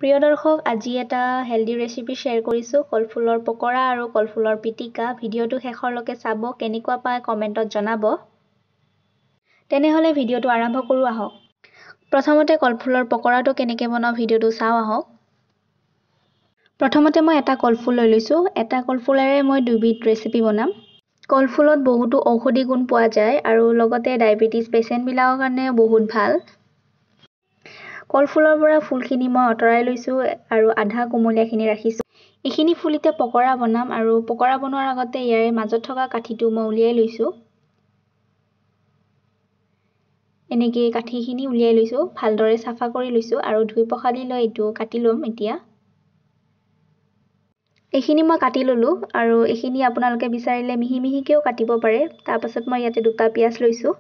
প্ৰিয় দৰ্শক, আজি এটা হেল্ডি ৰেচিপি শ্বেয়াৰ কৰিছোঁ, কলফুলৰ পকৰা আৰু কলফুলৰ পিটিকা। ভিডিঅ'টো শেষৰলৈকে চাব, কেনেকুৱা পায় কমেণ্টত জনাব। তেনেহ'লে ভিডিঅ'টো আৰম্ভ কৰোঁ আহক। প্ৰথমতে কলফুলৰ পকৰাটো কেনেকৈ বনাওঁ ভিডিঅ'টো চাওঁ আহক। প্ৰথমতে মই এটা কলফুল লৈ লৈছোঁ। এটা কলফুলেৰে মই দুবিধ ৰেচিপি বনাম। কলফুলত বহুতো ঔষধি গুণ পোৱা যায় আৰু লগতে ডায়েবেটিছ পেচেণ্টবিলাকৰ কাৰণে বহুত ভাল। কলফুলৰ পৰা ফুলখিনি মই আঁতৰাই লৈছোঁ আৰু আধা কুমলীয়াখিনি ৰাখিছোঁ। এইখিনি ফুল এতিয়া পকৰা বনাম আৰু পকৰা বনোৱাৰ আগতে ইয়াৰে মাজত থকা কাঠিটো মই উলিয়াই লৈছোঁ। এনেকৈ কাঠিখিনি উলিয়াই লৈছোঁ, ভালদৰে চাফা কৰি লৈছোঁ আৰু ধুই পখালি লৈ এইটো কাটি ল'ম। এতিয়া এইখিনি মই কাটি ল'লোঁ আৰু এইখিনি আপোনালোকে বিচাৰিলে মিহি মিহিকৈও কাটিব পাৰে। তাৰপাছত মই ইয়াতে দুটা পিঁয়াজ লৈছোঁ।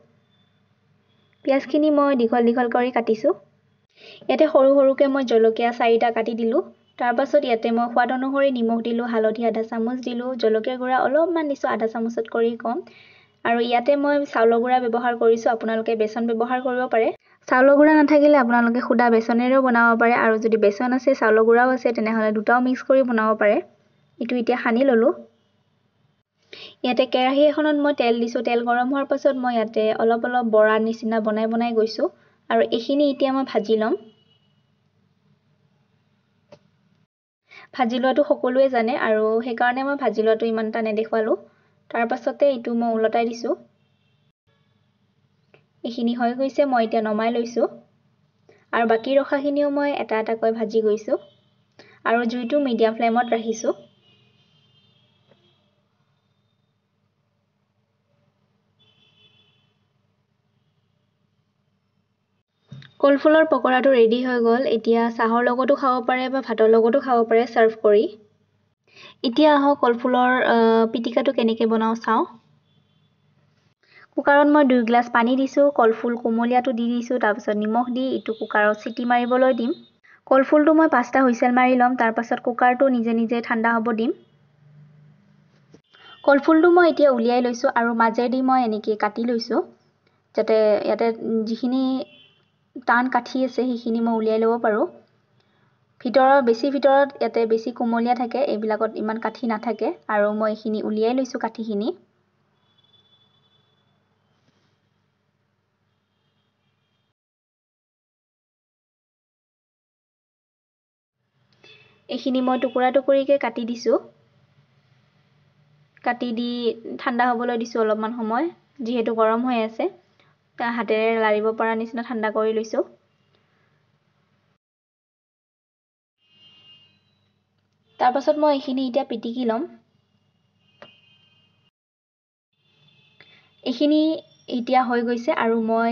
পিঁয়াজখিনি মই দীঘল দীঘল কৰি কাটিছোঁ। ইয়াতে সৰু সৰুকৈ মই জলকীয়া 4টা কাটি দিলোঁ। তাৰপাছত ইয়াতে মই সোৱাদ অনুসৰি নিমখ দিলোঁ, হালধি আধা চামুচ দিলোঁ, জলকীয়া গুড়া অলপমান দিছোঁ, আধা চামুচত কৰি কম। আৰু ইয়াতে মই চাউলৰ গুড়া ব্যৱহাৰ কৰিছোঁ, আপোনালোকে বেচন ব্যৱহাৰ কৰিব পাৰে। চাউলৰ গুড়া নাথাকিলে আপোনালোকে সুদা বেচনেৰেও বনাব পাৰে আৰু যদি বেচন আছে চাউলৰ গুড়াও আছে তেনেহ'লে দুটাও মিক্স কৰি বনাব পাৰে। এইটো এতিয়া সানি ল'লোঁ। ইয়াতে কেৰাহী এখনত মই তেল দিছোঁ। তেল গৰম হোৱাৰ পাছত মই ইয়াতে অলপ অলপ বৰাৰ নিচিনা বনাই বনাই গৈছোঁ আৰু এইখিনি এতিয়া মই ভাজি ল'ম। ভাজি লোৱাটো সকলোৱে জানে আৰু সেইকাৰণে মই ভাজি লোৱাটো ইমান এটা নেদেখুৱালোঁ। তাৰপাছতে এইটো মই ওলটাই দিছোঁ। এইখিনি হৈ গৈছে, মই এতিয়া নমাই লৈছোঁ আৰু বাকী ৰখাখিনিও মই এটা এটাকৈ ভাজি গৈছোঁ আৰু জুইটো মিডিয়াম ফ্লেমত ৰাখিছোঁ। কলফুলৰ পকৰাটো ৰেডি হৈ গ'ল। এতিয়া চাহৰ লগতো খাব পাৰে বা ভাতৰ লগতো খাব পাৰে ছাৰ্ভ কৰি। এতিয়া আহক কলফুলৰ পিটিকাটো কেনেকৈ বনাওঁ চাওঁ। কুকাৰত মই 2 গিলাচ পানী দিছোঁ, কলফুল কুমলীয়াটো দি দিছোঁ, তাৰপিছত নিমখ দি এইটো কুকাৰত চিটি মাৰিবলৈ দিম। কলফুলটো মই 5টা হুইচেল মাৰি ল'ম, তাৰপাছত কুকাৰটো নিজে নিজে ঠাণ্ডা হ'ব দিম। কলফুলটো মই এতিয়া উলিয়াই লৈছোঁ আৰু মাজেদি মই এনেকৈ কাটি লৈছোঁ, যাতে ইয়াতে যিখিনি টান কাঠি আছে সেইখিনি মই উলিয়াই ল'ব পাৰোঁ। বেছি ভিতৰত ইয়াতে বেছি কুমলীয়া থাকে, এইবিলাকত ইমান কাঠি নাথাকে আৰু মই এইখিনি উলিয়াই লৈছোঁ কাঠিখিনি। এইখিনি মই টুকুৰা টুকুৰিকৈ কাটি দিছোঁ। কাটি দি ঠাণ্ডা হ'বলৈ দিছোঁ অলপমান সময়, যিহেতু গৰম হৈ আছে। হাতেৰে লাৰিব পৰা নিচিনা ঠাণ্ডা কৰি লৈছোঁ। তাৰপাছত মই এইখিনি এতিয়া পিটিকি ল'ম। এইখিনি এতিয়া হৈ গৈছে আৰু মই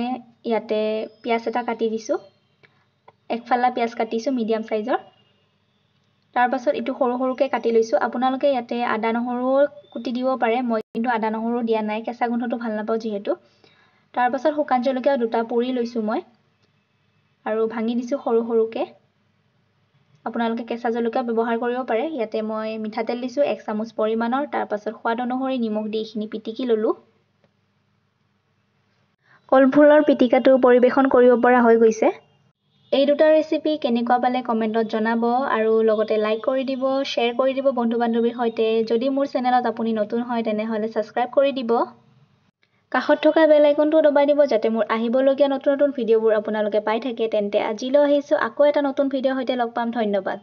ইয়াতে পিঁয়াজ এটা কাটি দিছোঁ। একফালা পিঁয়াজ কাটিছোঁ মিডিয়াম চাইজৰ। তাৰপাছত এইটো সৰু সৰুকৈ কাটি লৈছোঁ। আপোনালোকে ইয়াতে আদা নহৰুও কুটি দিব পাৰে, মই কিন্তু আদা নহৰু দিয়া নাই, কেঁচা গোন্ধটো ভাল নাপাওঁ যিহেতু। তাৰপাছত শুকান জলকীয়া 2টা পুৰি লৈছোঁ মই আৰু ভাঙি দিছোঁ সৰু সৰুকৈ। আপোনালোকে কেঁচা জলকীয়া ব্যৱহাৰ কৰিব পাৰে। ইয়াতে মই মিঠাতেল দিছোঁ 1 চামুচ পৰিমাণৰ। তাৰপাছত সোৱাদ অনুসৰি নিমখ দি এইখিনি পিটিকি ল'লোঁ। কলফুলৰ পিটিকাটো পৰিৱেশন কৰিব পৰা হৈ গৈছে। এই দুটা ৰেচিপি কেনেকুৱা পালে কমেণ্টত জনাব আৰু লগতে লাইক কৰি দিব, শ্বেয়াৰ কৰি দিব বন্ধু বান্ধৱীৰ সৈতে। যদি মোৰ চেনেলত আপুনি নতুন হয় তেনেহ'লে ছাবস্ক্ৰাইব কৰি দিব, কাষত থকা বেল আইকনটো দবাই দিব যাতে মোৰ আহিবলগীয়া নতুন নতুন ভিডিঅ'বোৰ আপোনালোকে পাই থাকে। তেন্তে আজিলৈ আহিছোঁ, আকৌ এটা নতুন ভিডিঅ'ৰ সৈতে লগ পাম। ধন্যবাদ।